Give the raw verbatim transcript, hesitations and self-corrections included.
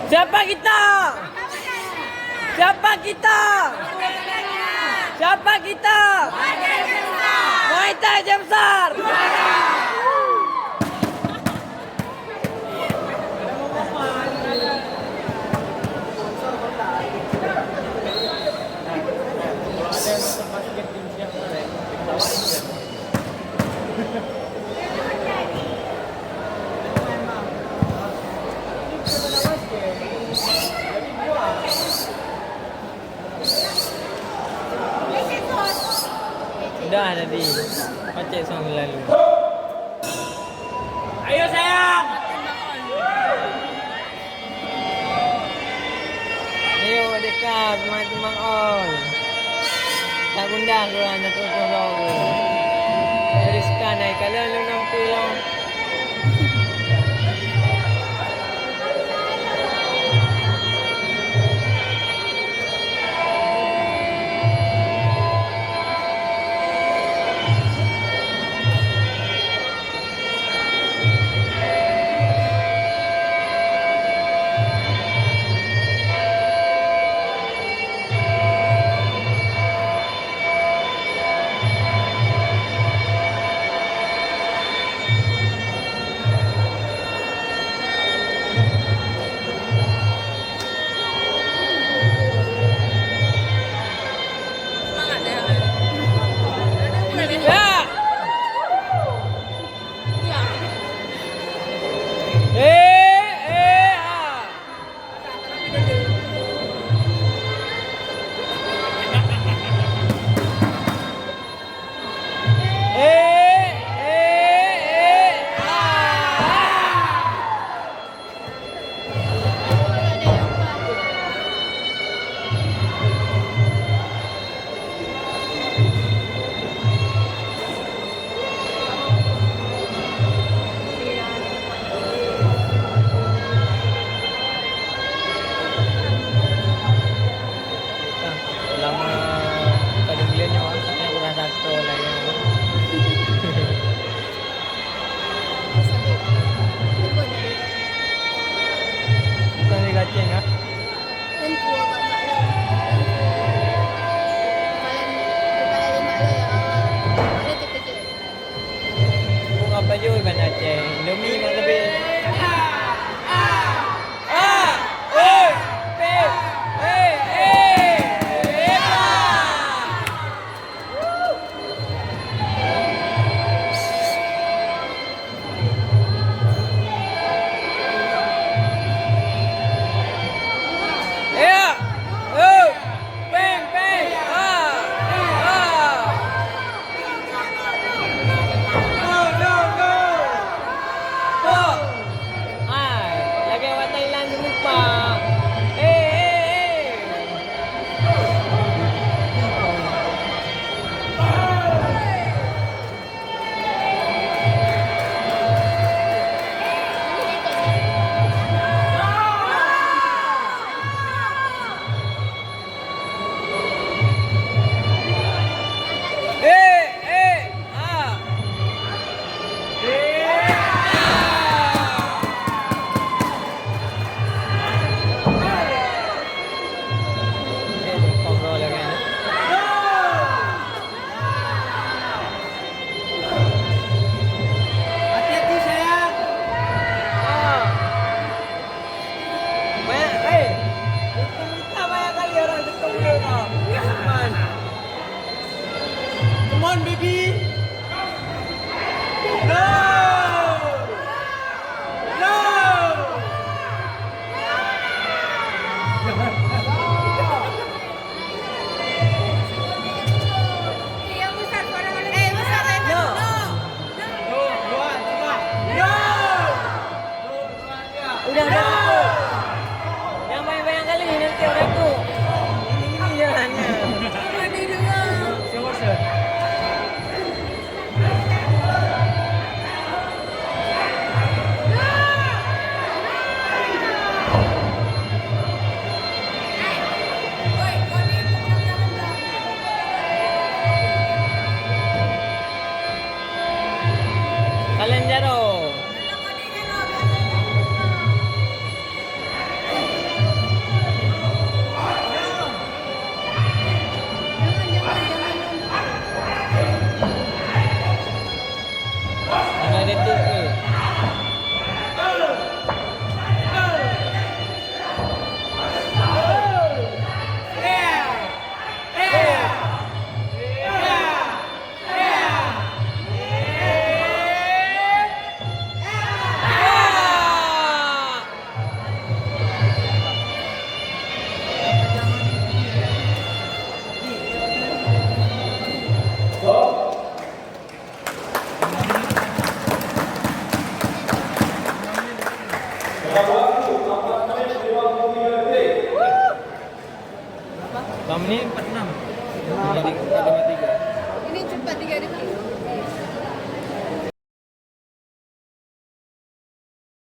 Siapa kita? Siapa kita? Siapa kita? Muay Thai James Sar. Dah tadi. Pacek sang lalu. Ayo sayang. Ayo deka, semangat timang ol. Tak gundah keurang, tak tutoh lom. Dari sekan ai kalon lôn nam pui lom. Selama tadi bulan nyoe, saya kurang satu lah ya. Bukan di gaceng ah. Bukan apa juga kan Aceh. Indomie mak lebih. Ya. Eh. Peng, peng. Ah. Ah. No, no, no. Stop. Ini empat enam. Dari empat lima